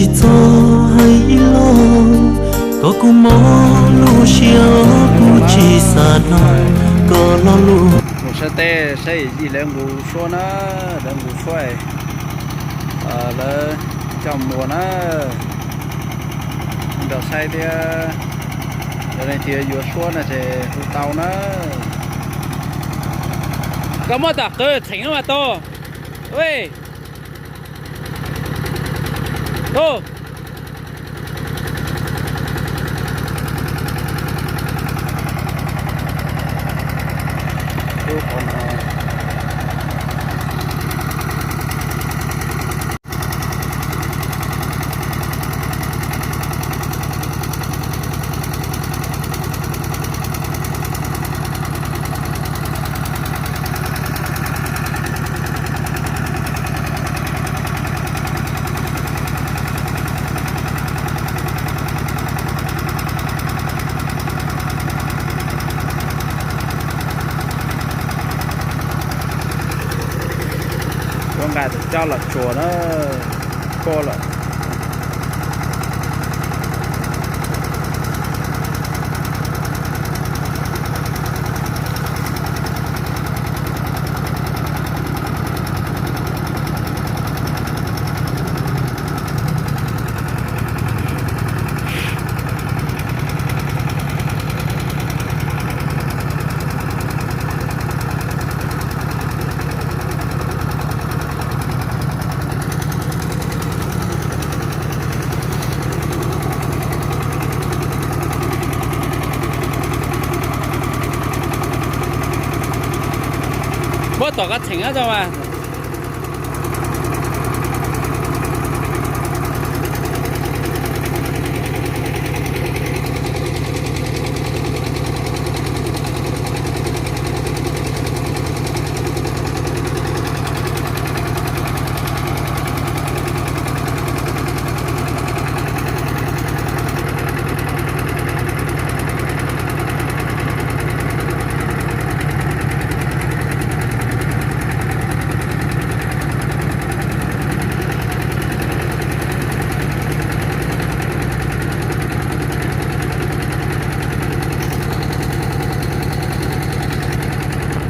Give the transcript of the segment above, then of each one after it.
Tsis txhob hais ib los, kom kuv mob lub siab, kuv tsis xav hnov koj lo lus. Mus sab teb saib yim lawv nqus suab na, lawv nqus suab, lawv coj mus na, nrog saib thiab. Yog leej twg yuav suab no ces hu tau na. Koj muab tom qwv txheem no mas tau. Tau. Kuv nqa tus coj los tsuas na, koj lawm. Muab tom koj txheem tau mas.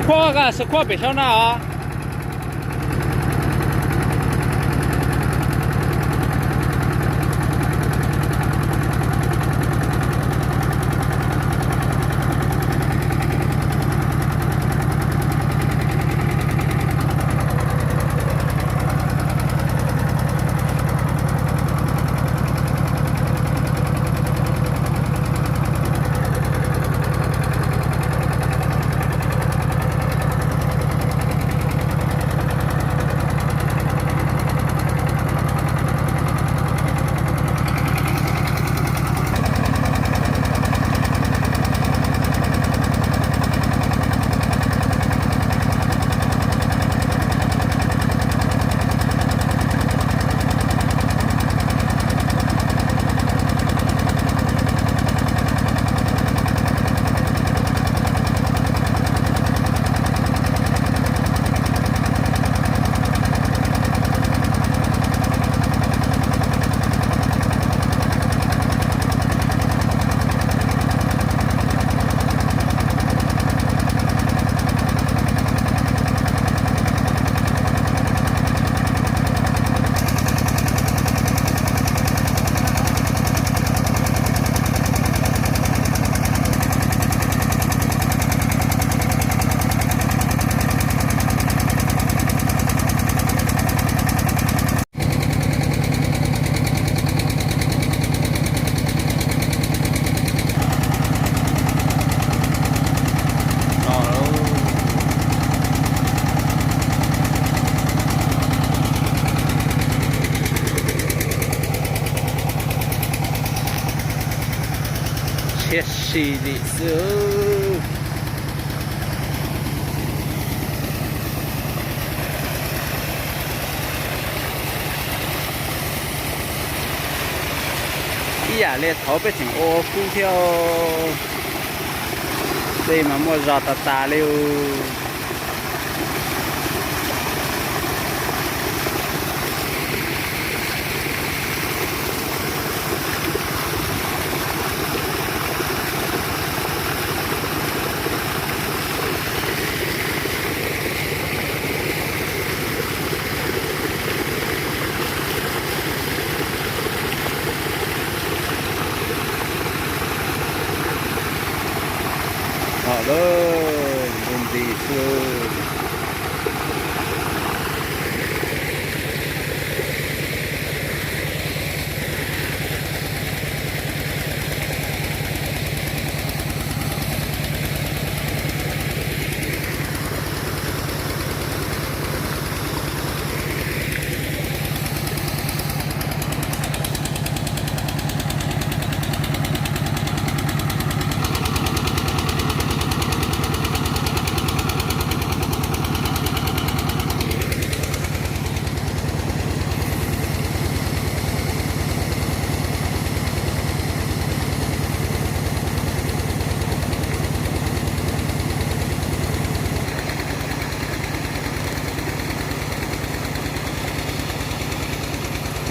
Khuab, koj sim khuab pem saum no os. Siab si li xwb. Ib yam li thaum peb tseem ua kub thiab, tej mas muaj zog tas tas li.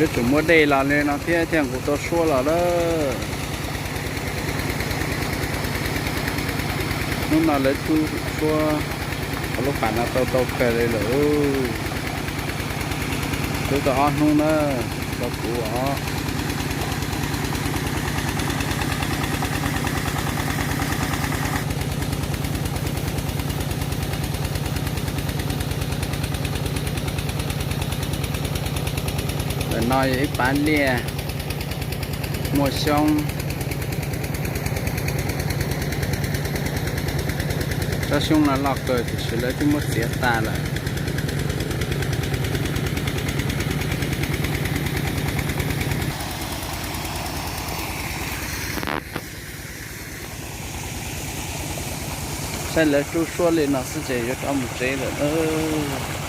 Yuav tsum muaj dej los li no thiab thiaj nqus tau suab los lawm. Hnub no lawv rub suab hauv lub pas no tau tau kawg li lawm. Rub tau ob hnub na, rau kuv os. Ntawm no yog ib pas liaj muaj xyoob. Tsob xyoob no loj kawg tiam sis lawv twb muab txiav tas lawm. Saib lawv rub suab li no xwb ces yuav rov mus tsev lawm.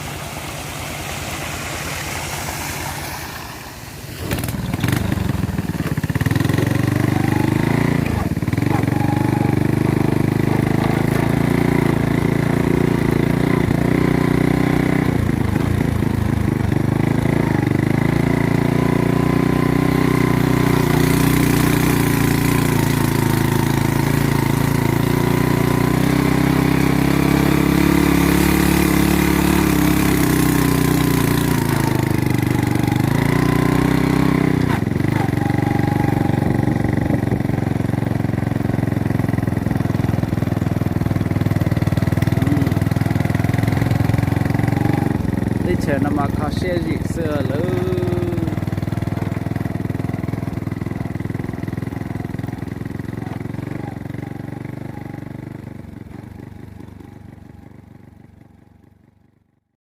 Teb chaws no mas kho siab zim xwb lawm.